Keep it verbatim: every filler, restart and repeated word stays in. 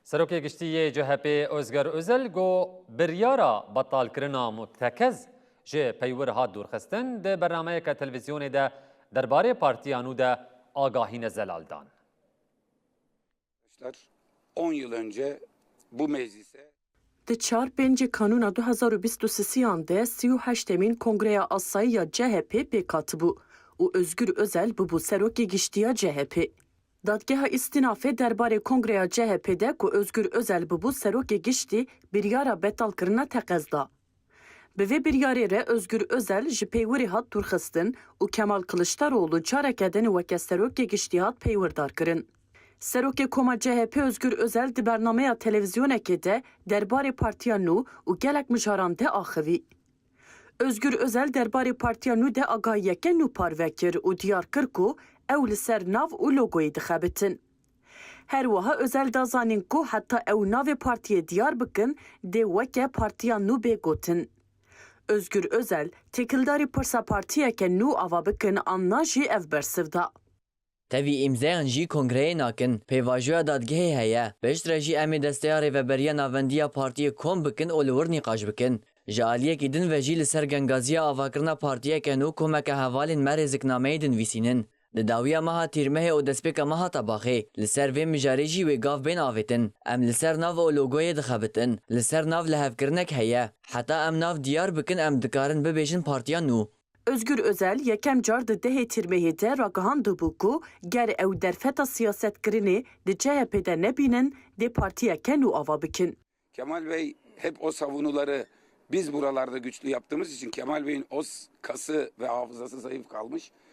Serokê Giştî yê C H P Ozgur Özel got, biryara betalkirina mutekez ji peywir hat dûrxistin, di bernameyeke televîzyonê de derbarê partiya nû de agahî ne zelal dan. Arkadaşlar, on yıl önce bu meclise Di çar pêncê Kanûna du hezar û bîst û sisiyan de sî û heştemîn Kongreya Asayî ya C H P pêk hatibû û Ozgur Özel bibû Serokê Giştî ya C H P. Dadgeha Îstînafê derbarê Kongreya C H P de ku Ozgur Özel bibû Serokê Giştî biryara betalkirina teqez da. Bi vê biryarê re Ozgur Özel ji peywirê hat dûrxistin û Kemal Kiliçdaroglu careke din weke Serokê Giştî hat peywirdarkirin. Serokê Koma C H P Ozgur Özel di bernameya televîzyonekê de derbarê Partiya Nû û gelek mijaran de axivî. Ozgur Özel derbarê Partiya Nû de agahiyeke nû parve kir û diyar kir ku ew li ser nav û logoyê dixebitin. Her wiha Özel da zanîn ku heta ew navê partiyê diyar bikin, dê weke Partiya Nû bê gotin. Ozgur Özel, têkildarî pirsa partiyeke nû ava bikin an na jî ev bersiv da. Tevî îmzeyan jî kongreyê nakin. Pêvajoya dadgehê heye. Piştre jî em ê desteya rêveberiya navendî ya partiyê kom bikin û li wir nîqaş bikin. Ji aliyekî din ve jî li ser gengaziya avakirina partiyeke nû komeke hevalên me rêziknameyê dinivîsînin. Di dawiya meha Tîrmehê û destpêka meha Tebaxê, li ser vê mijarê jî wê gav bên avêtin. Em li ser nav û logoyê dixebitin. Li ser nav lihevkirinek heye. Heta em nav diyar bikin em dikarin bibêjin Partiya Nû. Ozgur Özel yekem car di dehê Tîrmehê de ragihandibû ku ger ew derfeta siyasetkirinê di C H P de nebînin, dê partiyeke nû ava bikin. Kemal Bey hep o savunuları biz buralarda güçlü yaptığımız için Kemal Bey'in o s- kası ve hafızası zayıf kalmış.